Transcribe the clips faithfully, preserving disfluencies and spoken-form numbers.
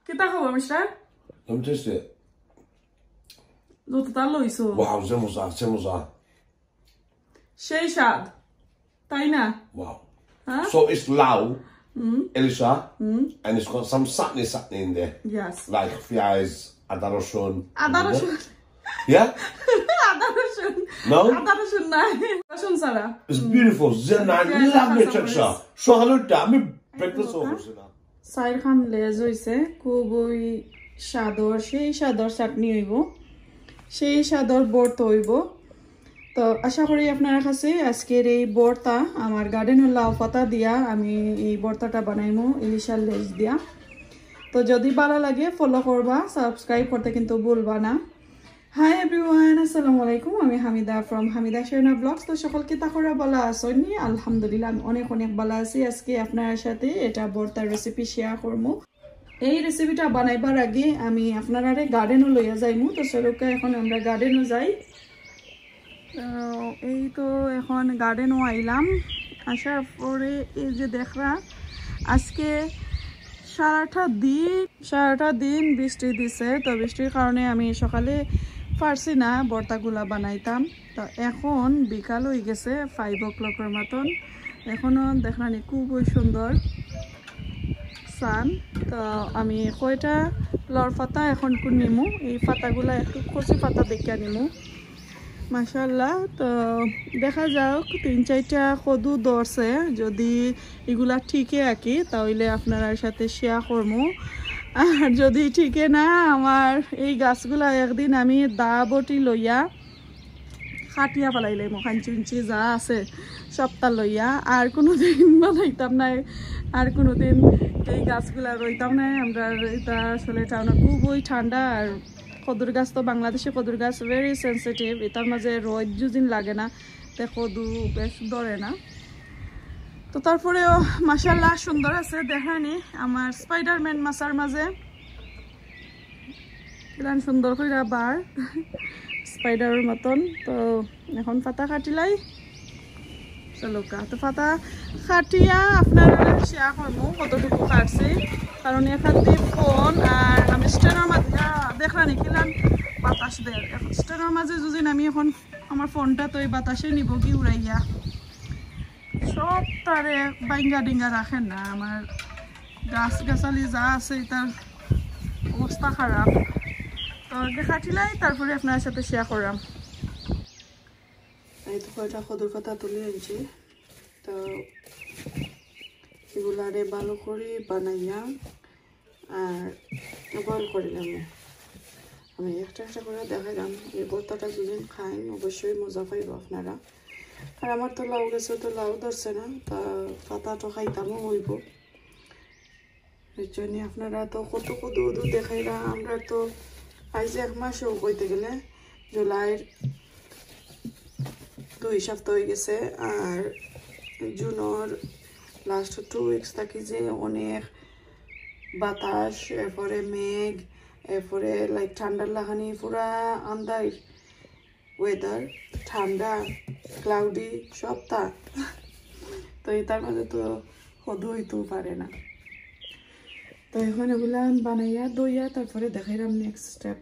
কিতা খবর, mister? Let me taste it. যতটা লইছো। Wow, যে মজা, যে মজা। সেই স্বাদ, তাই না? Wow. Huh? So it's lau, Elisha, and it's got some satni satni in there. Yes. Like পিয়াজ, আদা রসুন. আদা রসুন। Yeah? আদা রসুন। No? আদা রসুন নাই। রসুন ছাড়া। It's beautiful. যে না, Yeah, lovely yeah, texture. সকালে উঠে আমি breakfast করছি না. চাইরখান লেজ হইছে, খুবই স্বাদর, সেই স্বাদর চাটনি হইব, সেই স্বাদর ভর্তা হইব। তো আশা করি আপনার কাছে আজকের এই ভর্তা আমার গার্ডেনর লাউ পাতা দিয়া আমি এই ভর্তাটা বানাইমু ইলিশার লেজ দিয়া। তো যদি ভালো লাগে ফলো করবা, সাবস্ক্রাইব করতে কিন্তু ভুলবা না। হাই এভরিওয়ান, আসসালামু আলাইকুম। আমি হামিদা from হামিদা শেরনা ব্লগস। তো সকল কিতা করা ভালা আছইন নি? আলহামদুলিল্লাহ, আমি অনেক অনেক ভালা আছি। আজকে আপনার সাথে এটা ভর্তার রেসিপি শেয়ার করমু। এই রেসিপিটা বানাইবার আগে আমি আপনারারে গার্ডেনও লইয়া যাইমু। তো চলুক্কা এখন আমরা গার্ডেনও যাই। তো এই তো এখন গার্ডেনও আইলাম। আসার পরে এই যে দেখরা আজকে সারাটা দিন, সারাটা দিন বৃষ্টি দিছে। তো বৃষ্টির কারণে আমি সকালে পারছি না ভর্তাগুলা বানাইতাম। তো এখন বিকাল হয়ে গেছে, ফাইভ ও ক্লকর মতন। এখনো দেখরানি খুবই সুন্দর সান। তো আমি কয়টা লর পাতা এখন কু নিমু, এই পাতাগুলা একটু কচি পাতা দেখিয়া নিমু। মাশাআল্লাহ। তো দেখা যাক, তিন চারটা কদু ধরছে, যদি এগুলা টিকে আর কি, তাহলে আপনারার সাথে শেয়ার করমু। আর যদি টিকে না, আমার এই গাছগুলা একদিন আমি দা বটি লইয়া কাটিয়া ফালাইলাইমু, কাঞ্চি উঞ্চি যা আছে সবটা লইয়া। আর কোনোদিন বানাইতাম না, আর কোনোদিন এই গাছগুলা রইতাম না। আমরা এটা আসলে টাউনে খুবই ঠান্ডা, আর কদুর গাছ তো বাংলাদেশি কদুর গাছ very sensitive, এটার মাঝে রোদ যুদিন লাগে না তে কদু বেশ ধরে না। তো তারপরেও মাশাআল্লাহ সুন্দর আছে, দেখরানি আমার স্পাইডারম্যান মাছার মাঝে কিলান সুন্দর কইরা বার স্পাইডারর মতন। তো এখন পাতা কাটিলাই। চলুক্কা, তো পাতা কাটিয়া আপনারারে শেয়ার করমু কতটুকু কাটছি, কারণ এখান দিয়ে ফোন আর আমি স্ট্যান্ডর মাঝে দেখরানি কিলান বাতাস দের। এখন স্ট্যান্ডর মাঝে যদি আমি এখন আমার ফোনটা তো এই বাতাসে নিব কি উড়াইয়া, সব তারে বাইঙ্গা ডিঙ্গা রাখে না। আমার গাছ গাছালি যা আছে এটার অবস্থা খারাপ। তো আগে কাটিলাই, তারপরে আপনার সাথে শেয়ার করাম। এই তো কয়টা কদুর পাতা তুলে আনছি, তো এগুলারে ভালো করে বানাইয়া আর বয়েল করে নেব। আমি একটা একটা করে দেখাইলাম। এই ভর্তাটা যদি খাইন, অবশ্যই মজা পাইব আপনারা। আর আমার তো লাউ গেছে, তো লাউ ধরছে না, তা পাতা তো খাইতামও হইব। এর জন্য আপনারা তো কত কত দূর দেখাইরা। আমরা তো আজ এক মাসও কইতে গেলে জুলাইর দুই সপ্তাহ হয়ে গেছে, আর জুনর লাস্ট টু উইকস থাকি যে অনেক বাতাস, এরপরে মেঘ, এরপরে লাইক ঠান্ডার লাখানি পুরা আন্দার ওয়েদার, ঠান্ডা, ক্লাউডি, সবটা। তো এটার মাঝে তো কদু হইতেও পারে না। তো এখন এগুলা বানাইয়া দইয়া তারপরে দেখাইলাম নেক্সট স্টেপ।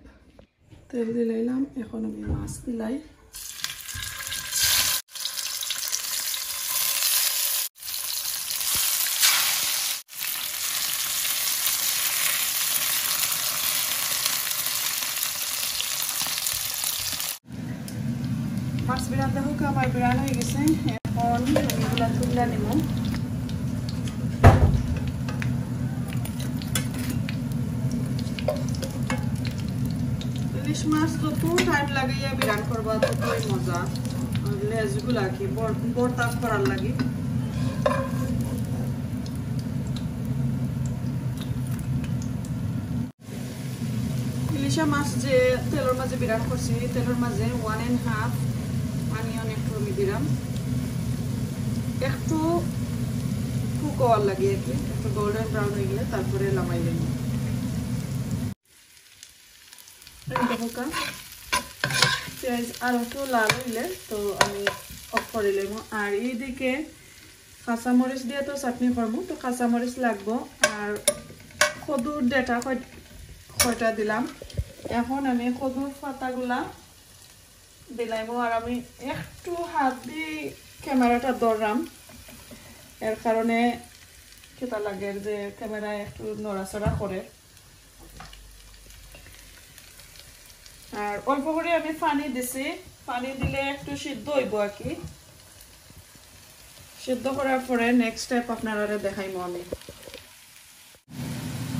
তেল দিলাইলাম, এখন আমি মাছ দিলাই। মাছ বিরান দেখো আমার বিরান হয়ে গেছে। এখন আমি এগুলা তুলে নিব। ইলিশ মাছ যত টাইম লাগাইয়া বিরান করবা ততই মজা। লেজগুলা কি বর- বরতাস করার লাগি। ইলিশা মাছ যে তেলর মাঝে বিরান করছি, তেলর মাঝে ওয়ান এন্ড হাফ অনিয়ন একটু আমি দিলাম, একটু কুক হওয়ার লাগি আর কি, একটু গোল্ডেন ব্রাউন হয়ে গেলে তারপরে লামাই নেব। এই দেখো কা, পেঁয়াজ আর একটু লাল হইলে তো আমি অফ করে নেব। আর এইদিকে কাঁচামরিচ দিয়ে তো চাটনি করবো, তো কাঁচামরিচ লাগবো। আর কদুর ডেটা কয়-, কয়টা দিলাম। এখন আমি কদুর পাতাগুলা দিলাইমু। আর আমি একটু হাত দি ক্যামেরাটা ধরলাম, এর কারণে কিতা লাগে যে ক্যামেরা একটু নড়াচড়া করে। আর অল্প করি আমি পানি দিছি, পানি দিলে একটু সিদ্ধ অইবো আর কি। সিদ্ধ করার পরে নেক্সট স্টেপ আপনারারে দেখাইমু আমি।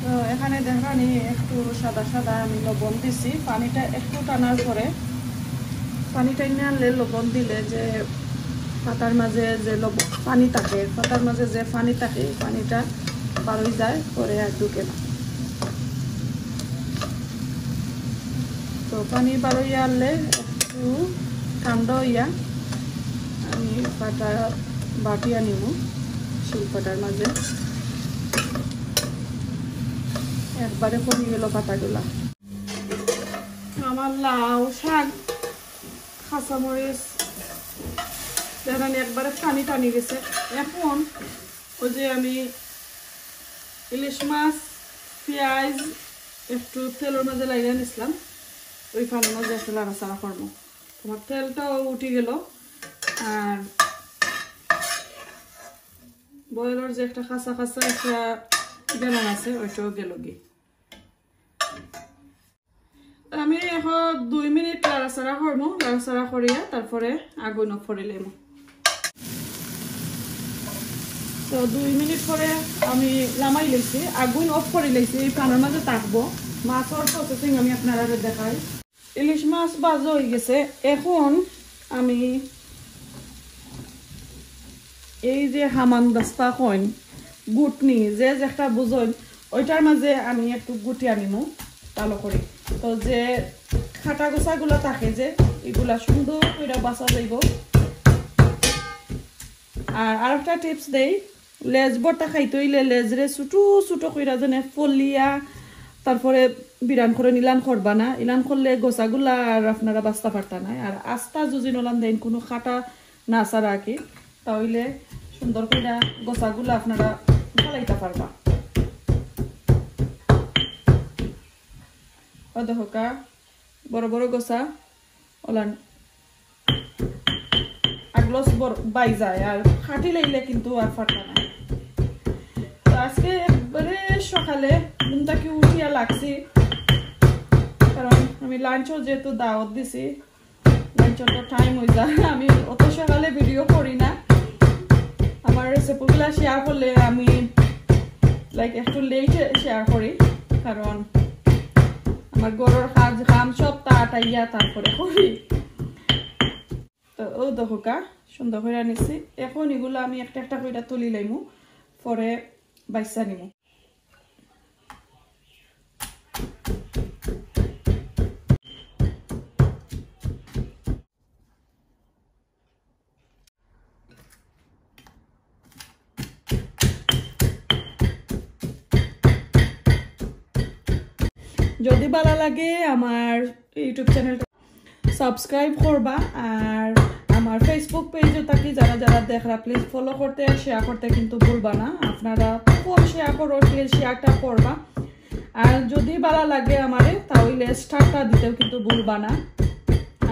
তো এখানে দেখরানি একটু সাদা সাদা আমি লবণ দিছি, পানিটা একটু টানার পরে, পানি টাইনা আনলে লবণ দিলে যে পাতার মাঝে যে লবণ পানি থাকে, পাতার মাঝে যে পানি থাকে, এই পানিটা বারোই যায়, পরে আর ঢুকে না। তো পানি বারোই আনলে একটু ঠান্ডা হইয়া আমি পাটা বাটিয়া নিমু শিলপাটার মাঝে। একবারে কমি গেল পাতাগুলা। আমার লাউ শাক, কাঁচামরিচ, দেখেন একবারে টানি টানি গেছে। এখন ওই যে আমি ইলিশ মাছ, পেঁয়াজ একটু তেলর মাঝে লাগাই নিছিলাম, ওই পানির মাঝে একটু লাড়াচাড়া করবো। আমার তেলটাও উঠি গেল, আর বয়েলর যে একটা কাঁচা কাঁচা একটা বেলান আছে, ওইটাও গেল গি। আমি এখন দুই মিনিট লাড়াচাড়া করবো, লাড়াচাড়া করিয়া তারপরে আগুন অফ করি লইমু। তো দুই মিনিট পরে আমি লামাই লইছি, আগুন অফ করি লইছি, এই পানির মাঝে থাকবো। মাছর প্রসেসিং আমি আপনারারে দেখাই। ইলিশ মাছ ভাজা হয়ে গেছে। এখন আমি এই যে হামানদিস্তা কইন, গুটনি, যে যেটা বুঝইন, ওইটার মাঝে আমি একটু গুটি আনিমু ভালো করে। তো যে কাটা গোছাগুলা থাকে যে, এগুলা সুন্দর করে বাছা যাইব। আর আরেকটা টিপস দেই, লেজ ভর্তা খাইতে হইলে লেজরে ছোটো ছোটো কইরা যেন ফলিয়া, তারপরে বিরান করে ইলান করবা না। ইলান করলে গোছাগুলা আর আপনারা বাছতা পারতা না। আর আস্তা যদি নলান দেন, কোনো কাটা না ছাড়া আর কি, তাহলে সুন্দর কইরা গোছাগুলা আপনারা ফালাইতা পারবা। ও দেখো কা, বড় বড় গোছা ওলান আগলস বড় বাই যায়, আর কাটি লাইলে কিন্তু আর ফাটা না। তো আজকে একবারে সকালে ঘুম থাকি উঠিয়া লাগছি, কারণ আমি লাঞ্চও যেহেতু দাওয়াত দিছি, লাঞ্চর তো টাইম হয়ে যায়। আমি অত সকালে ভিডিও করি না, আমার রেসিপিগুলা শেয়ার করলে আমি লাইক একটু লেটে শেয়ার করি, কারণ আমার ঘরর কাজ কাম সব তা আটাইয়া তারপরে করি। তো ও দেখো কা, সুন্দর করে নিছি। এখন এগুলা আমি একটা একটা করে তুলি লাইমু, পরে বাইছা নিমু। যদি ভালা লাগে আমার YouTube চ্যানেলটা সাবস্ক্রাইব করবা, আর আমার Facebook পেজও থাকি যারা যারা দেখরা প্লিজ ফলো করতে আর শেয়ার করতে কিন্তু ভুলবা না। আপনারা খুব শেয়ার করো, প্লিজ শেয়ারটা করবা। আর যদি ভালা লাগে আমারে, তাহলে স্টারটা দিতেও কিন্তু ভুলবা না।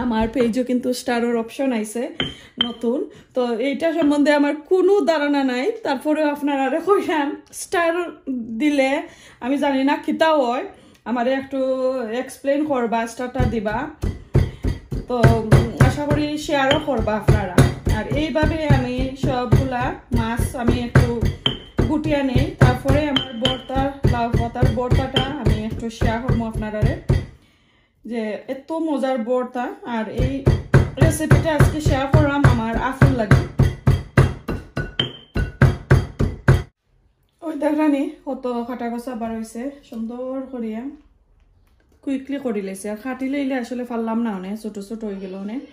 আমার পেজও কিন্তু স্টারর অপশন আইছে নতুন, তো এইটা সম্বন্ধে আমার কোনো ধারণা নাই, তারপরেও আপনারারে কইলাম স্টার দিলে আমি জানি না কিতা হয়, আমারে একটু এক্সপ্লেইন করবা, স্টারটা দিবা। তো উম, আশা করি শেয়ারও করবা আপনারা। আর এইভাবে আমি সবগুলা মাছ আমি একটু গুটিয়া নেই, তারপরে আমার ভর্তা, লাউ পাতার ভর্তাটা আমি একটু শেয়ার করবো আপনারারে, যে এত মজার ভর্তা। আর এই রেসিপিটা আজকে শেয়ার করলাম আমার আফুর লাগি। ওই দেখরানি কত কাটা গোছা বার হইছে, সুন্দর করিয়া কুইকলি করি লাইছে। আর কাটি লাইলে আসলে পারলাম না, অনেক ছোট ছোট হয়ে গেল অনেক।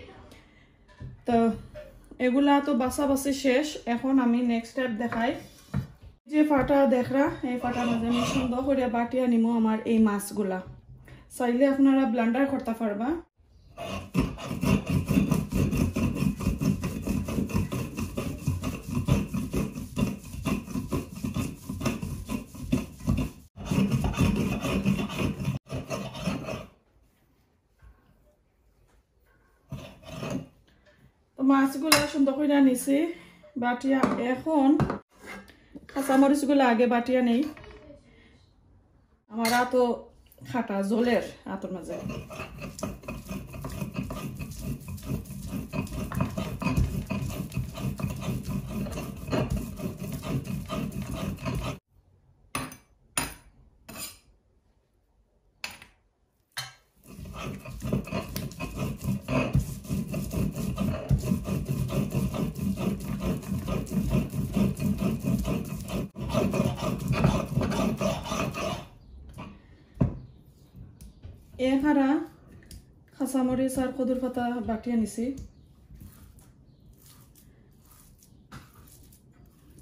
তো এগুলা তো বাছাবাছি শেষ। এখন আমি নেক্সট স্টেপ দেখাই। যে ফাটা দেখরা, এই ফাটার মাঝে আমি সুন্দর করে বাটিয়া নিমু আমার এই মাছগুলা। চাইলে আপনারা ব্লেন্ডার করতে পারবা। মাছগুলা সুন্দর কইরা নিছি বাটিয়া। এখন কাঁচামরিচগুলা আগে বাটিয়া নেই। আমার আতো কাটা, জ্বলের আতর মাঝে। এখারা কাঁচামরিচ আর কদুর পাতা বাটিয়া নিছি।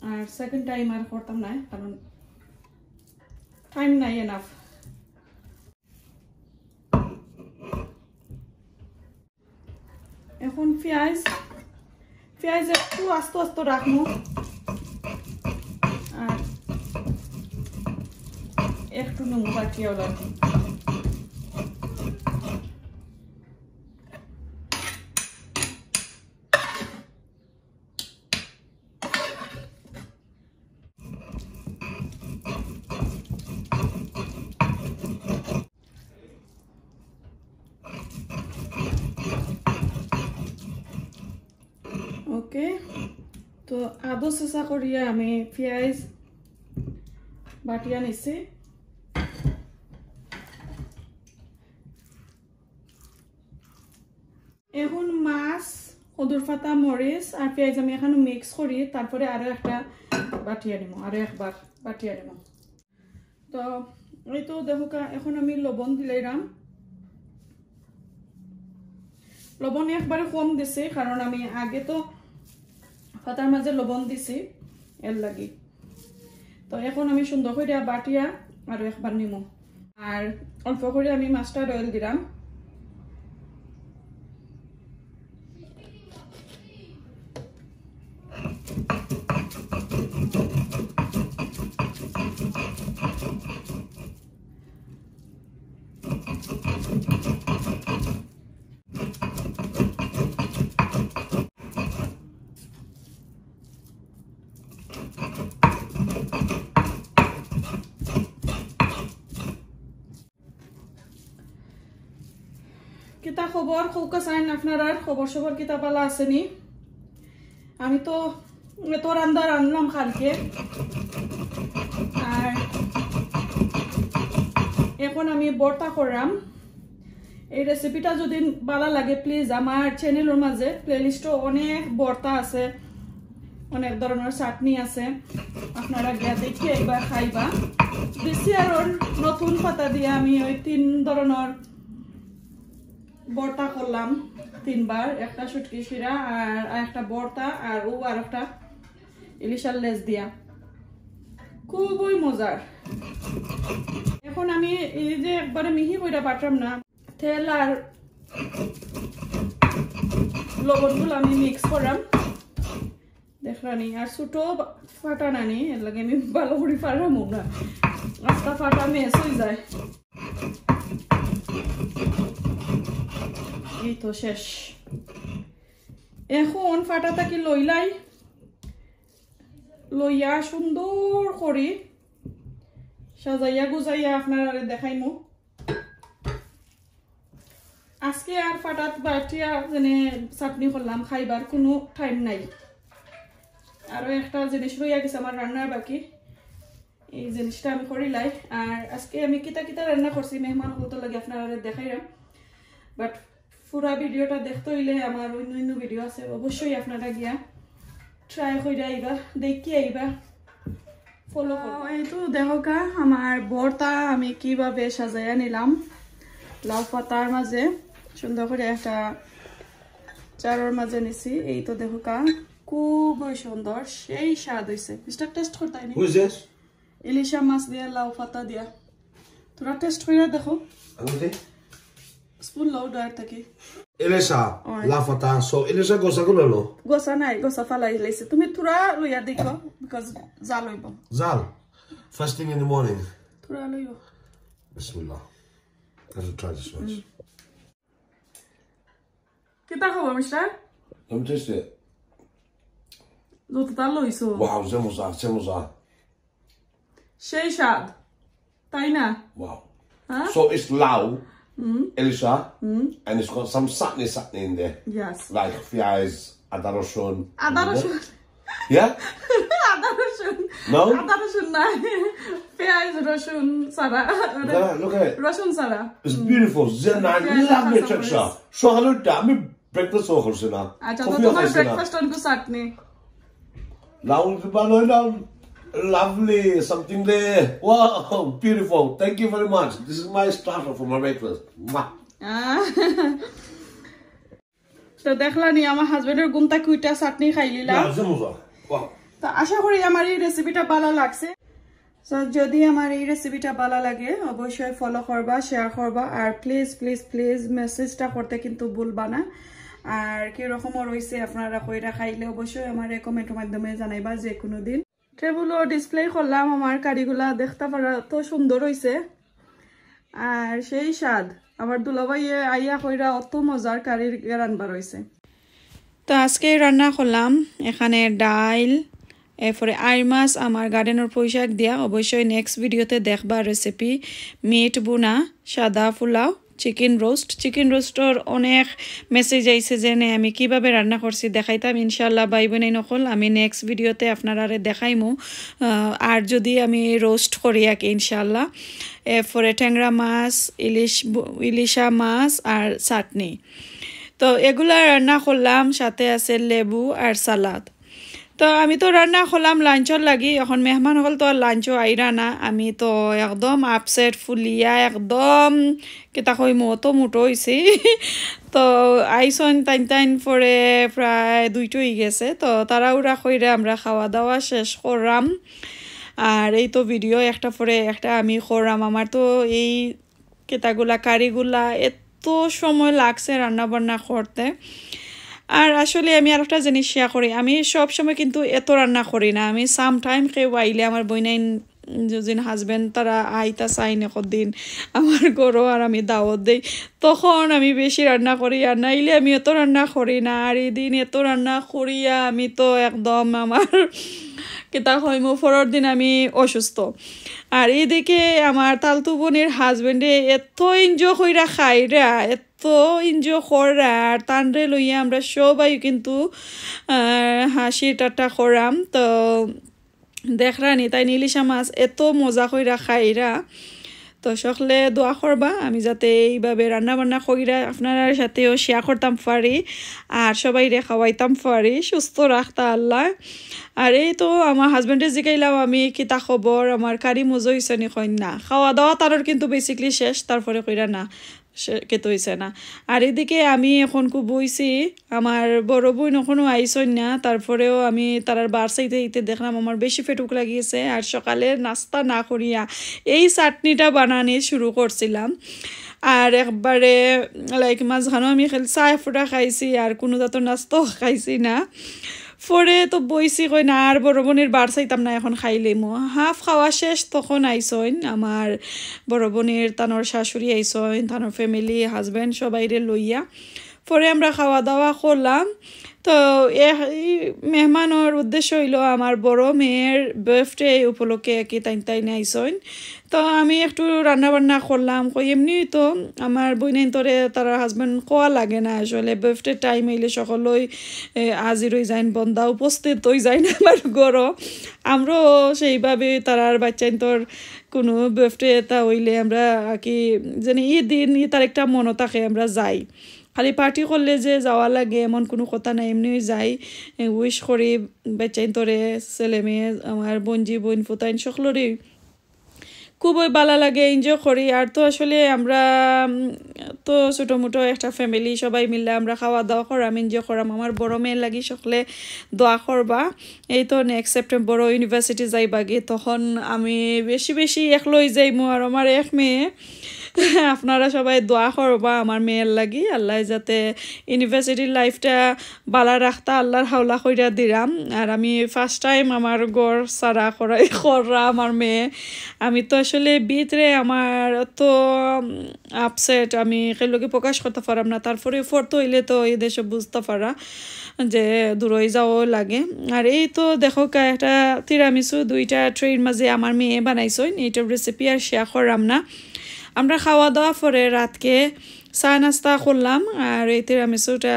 আর সেকেন্ড টাইম আর করতাম না, কারণ টাইম নাই এনাফ। এখন পিয়াজ, পিয়াজ একটু আস্ত আস্ত রাখমু, আর একটু নুন বাটিয়াও রাখমু। ওকে, তো আদো চেষ্টা করিয়া আমি পিয়াজ বাটিয়া নিছি। এখন মাছ, কদুর পাতা, মরিচ আর পিয়াজ আমি এখানে মিক্স করি, তারপরে আরো একটা বাটিয়া নিমু, আরো একবার বাটিয়া নিমু। তো এই তো দেখো কা, এখন আমি লবণ দিলাইরাম। লবণ একবারে কম দিছি, কারণ আমি আগে তো পাতার মাঝে লবণ দিছি, এর লাগি। তো এখন আমি সুন্দর করিয়া বাটিয়া আরো একবার নিমু। আর অল্প করি আমি মাস্টার্ড অয়েল দিলাম। কিতা খবর? কউক্কা চাইন, আপনারার খবর সবর কিতা, বালা আছইন নি? আমি তো এত রান্দা রানলাম কালকে, আর এখন আমি ভর্তা করলাম। এই রেসিপিটা যদি বালা লাগে, প্লিজ আমার চ্যানেলর মাঝে প্লেলিস্টো অনেক ভর্তা আছে, অনেক ধরনর চাটনি আছে, আপনারা গিয়া দেখিয়া আইবা, খাইবা। দিছি আরো নতুন পাতা দিয়া আমি ওই তিন ধরনর ভর্তা করলাম তিনবার, একটা শুটকি শিরা আর একটা ভর্তা আর ও আর একটা ইলিশর লেজ দিয়া, খুবই মজার। এখন আমি এই যে একবারে মিহি কইরা বাটরাম না, তেল আর লবণগুলো আমি মিক্স করাম, দেখরানি। আর ছোট ফাটা নানি, এর লাগি আমি ভালো করি ফাটামু না, আস্তা ফাটা মেস হয়ে যায়। এই তো শেষ। এখন ফাটা থাকি লইলাই, লইয়া সুন্দর করি সাজাইয়া গুজাইয়া আপনারারে দেখাইমু। আজকে আর ফাটাত বাটিয়া যেনে চাটনি করলাম, খাইবার কোনো টাইম নাই। আরো একটা জিনিস রইয়া গেছে আমার রান্নার বাকি, এই জিনিসটা আমি করিলাই। আর আজকে আমি কিতা কিতা রান্না করছি মেহমান হকলর লাগি আপনারারে দেখাইরাম, বাট পুরা ভিডিওটা দেখতে হইলে আমার অন্য অন্য ভিডিও আছে, অবশ্যই আপনারা গিয়া ট্রাই কইরা আইবা, দেখি আইবা, ফলো করবা। এই তো দেখো কা, আমার ভর্তা আমি কিভাবে সাজাইয়া নিলাম, লাউ পাতার মাঝে সুন্দর করে একটা জারর মাঝে নিছি। এই তো দেখো কা, খুবই সুন্দর, সেই স্বাদ হইছে। মিস্টার, টেস্ট করতাই নি? Who is this? ইলিশা মাছ দিয়া, লাউ পাতা দিয়া। তোরা টেস্ট কইরা দেখো। আঙুল দে। স্পুন লও ড্রায়ার থাকি। ইলিশা, ওই। লাউ পাতা, so ইলিশা গোসা গুলো লো। গোসা নাই, গোসা ফালাই লাইছে। তুমি তোরা লইয়া দেখো, because জাল হইব। জাল? First thing in the morning. তোরা লইও। Bismillah. Let us try this one. কিতা খবর, mister? Let me taste it. যতটা লইছো। Wow, যে মজা, যে মজা। সেই স্বাদ, তাই না? Wow. হ্যাঁ? So it's lau, Elisha, and it's got some satni satni in there. Yes. Like পিয়াজ, আদা রসুন. আদা রসুন। Yeah? আদা রসুন। No? আদা রসুন না, পেঁয়াজ রসুন ছাড়া। Look at it, look at it. রসুন ছাড়া। It's beautiful. Zen, I Yeah, love the that's texture. nice. So hello, আমি ব্রেকফাস্ট করছি না. আচ্ছা, তো কফিও তোমার খাইছি না. ব্রেকফাস্ট অন কো চাটনি। লাউ বানাইলাম. Lovely, something there. Wow, beautiful. Thank you very much. This is my starter for my breakfast. Mwah. আহ। তো দেখলানি আমার হাজবেন্ডের গুমতা কুইটা চাটনি খাইলিলা। Yeah, যে মজা. Wow. তো আশা করি আমার এই রেসিপিটা ভালো লাগছে। তো যদি আমার এই রেসিপিটা ভালো লাগে, অবশ্যই ফলো করবা, শেয়ার করবা, আর প্লিজ প্লিজ প্লিজ মেসেজটা করতে কিন্তু ভুলবা না। আর কি রকম রইছে আপনারা কইরা খাইলে অবশ্যই আমারে কমেন্টের মাধ্যমে জানাইবা যে কোনো দিন। টেবুলও ডিসপ্লে করলাম আমার কারিগুলা, দেখতে পারা তো সুন্দর হইছে। আর সেই স্বাদ, আমার দুলাভাইয়ে আইয়া কইরা অত মজার কারির গেরান বার হইছে। তো আজকে রান্না করলাম এখানে ডাইল, এরপরে আইর মাছ আমার গার্ডেনর পুঁইশাক দিয়া। অবশ্যই নেক্সট ভিডিওতে দেখবা রেসিপি, মিট বুনা, সাদা পোলাও, চিকেন রোস্ট। চিকেন রোস্টর অনেক মেসেজ আইছে যে নে আমি কিভাবে রান্না করছি, দেখাইতাম ইনশাআল্লাহ ভাই বোন অকল। আমি নেক্সট ভিডিওতে আপনারারে দেখাইমু। আহ, আর যদি আমি রোস্ট করি আর কি ইনশাআল্লাহ। এরপরে ট্যাংরা মাছ, ইলিশ বু-, ইলিশা মাছ আর চাটনি। তো এগুলা রান্না করলাম, সাথে আছে লেবু আর সালাদ। তো আমি তো রান্না করলাম লাঞ্চর লাগি, এখন মেহমান অকল তো আর লাঞ্চও আইরা না। আমি তো একদম আপসেট, ফুলিয়া একদম কিতা কইমু, অত মোটো হইছি। তো আইসন তাইন তাইন পরে প্রায় দুইটা হয়ে গেছে। তো তাড়াহুড়া কইরা আমরা খাওয়া দাওয়া শেষ করলাম। আর এই তো ভিডিও একটা পরে একটা আমি করলাম। আমার তো এই কিতাগুলা, কারিগুলা, এত সময় লাগছে রান্না বান্না করতে। আর আসলে আমি আরেকটা জিনিস শেয়ার করি, আমি সব সময় কিন্তু এত রান্না করি না। আমি সামটাইম কেউ আইলে, আমার বইনাইন, যদি হাজবেন্ড তারা আইতা চাইন একদিন আমার ঘরো আর আমি দাওয়াত দেই, তখন আমি বেশি রান্না করি। আর নাইলে আমি এত রান্না করি না। আর এই দিন এত রান্না করিয়া আমি তো একদম আমার কিতা কইমু, পরের দিন আমি অসুস্থ। আর এইদিকে আমার তালতু বোনের হাজবেন্ডে এত এনজয় কইরা খাইরা, এত এনজয় কররা, আর তানরে লইয়া আমরা সবাই কিন্তু, আহ, হাসি ঠাট্টা করাম। তো দেখরানি তাইন ইলিশা মাছ এত মজা কইরা খাইরা। তো সকলে দোয়া করবা আমি যাতে এইভাবে রান্না বান্না কইরা আপনারার সাথেও শেয়ার করতাম পারি আর সবাইরে খাওয়াইতাম পারি, সুস্থ রাখতা আল্লাহ। আর এই তো আমার হাজবেন্ডে জিগাইলাম আমি কিতা খবর, আমার কারি মজা হইছে নি, কইন না। খাওয়া দাওয়া তারর কিন্তু বেসিকলি শেষ, তারপরে কইরা না, সে-, কিতা হইছে না। আর এদিকে আমি এখন খুব বইছি, আমার বড় বোন এখনো আইসইন না, তারপরেও আমি তারার বার চাইতে চাইতে দেখলাম আমার বেশি পেটুক লাগিয়েছে। আর সকালে নাস্তা না করিয়া এই চাটনিটা বানানি শুরু করছিলাম। আর একবারে, লাইক, মাঝখানেও আমি খালি চা ফুটা খাইছি, আর কোনো জাতর নাস্তাও খাইছি না। পরে তো বইছি, কই না, আর বড় বোনের বার চাইতাম না, এখন খাইলিমু। হাফ খাওয়া শেষ, তখন আইসইন আমার বড় বোনের তানর শাশুড়ি আইসইন, তানর ফ্যামিলি, হাজবেন্ড সবাইরে লইয়া। পরে আমরা খাওয়া দাওয়া করলাম। তো এ-, এই মেহমানর উদ্দেশ্য হইল আমার বড় মেয়ের বার্থডে উপলক্ষে আর কি তাইন তাইন আইসইন। তো আমি একটু রান্না বান্না করলাম। কই এমনি তো আমার বইনাইন্তরে তার হাজবেন্ড কোয়া লাগে না আসলে। বার্থডে টাইম হইলে সকলেই, এ, হাজির হয়ে যাইন, বন্দা উপস্থিত হয়ে যাইন আমার ঘরো। আমরাও সেইভাবে তারার বাচ্চাইন্তর কোনো বার্থডে এটা হইলে আমরা আর কি, জানি এই দিন, এই তারিখটা মনে থাকে, আমরা যাই। খালি পার্টি করলে যে যাওয়া লাগে এমন কোনো কথা নাই, এমনিই যাই, উইশ করি বাচ্চাইন্তরে, ছেলে মেয়ে, আমার বঞ্জি, বইন, ফুতাইন সকলরেই খুবই ভালো লাগে, এনজয় করি। আর তো আসলে আমরা, উম, তো ছোটো মোটো একটা ফ্যামিলি, সবাই মিলে আমরা খাওয়া দাওয়া করাম, এনজয় করাম। আমার বড় মেয়ের লাগি সকলে দোয়া করবা। এই তো নেক্সট সেপ্টেম্বর ইউনিভার্সিটি যাইবাগে, তখন আমি বেশি বেশি একলাই যাইমু, আর আমার এক মেয়ে আপনারা সবাই দোয়া করবা আমার মেয়ের লাগি, আল্লাহ যাতে ইউনিভার্সিটির লাইফটা বালা রাখতা আল্লাহর হাওলা কইরা দিলাম। আর আমি ফার্স্ট টাইম আমার ঘর ছাড়া করাই কররা আমার মেয়ে। আমি তো আসলে ভিতরে আমার তো আপসেট, আমি কেউ লগে প্রকাশ করতে পারাম না। তারপরে ফোর্থ হইলে তো এই দেশে বুঝতে পারা যে দূরই যাওয়া লাগে। আর এই তো দেখো কা-, একটা তিরামিসু দুইটা ট্রের মাঝে আমার মেয়ে বানাইছইন, এইটার রেসিপি আর শেয়ার করলাম না। আমরা খাওয়া দাওয়া পরে রাতকে চা নাস্তা করলাম, আর এই তিরামিসুটা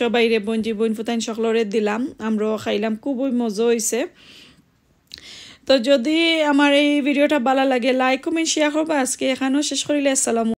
সবাইরে বঞ্জি বইন ফুতাইন সকলরে দিলাম, আমরাও খাইলাম, খুবই মজা হইছে। তো যদি আমার এই ভিডিওটা ভালা লাগে, লাইক কমেন্ট শেয়ার করবা। আজকে এখানেও শেষ করিলে, আসসালামু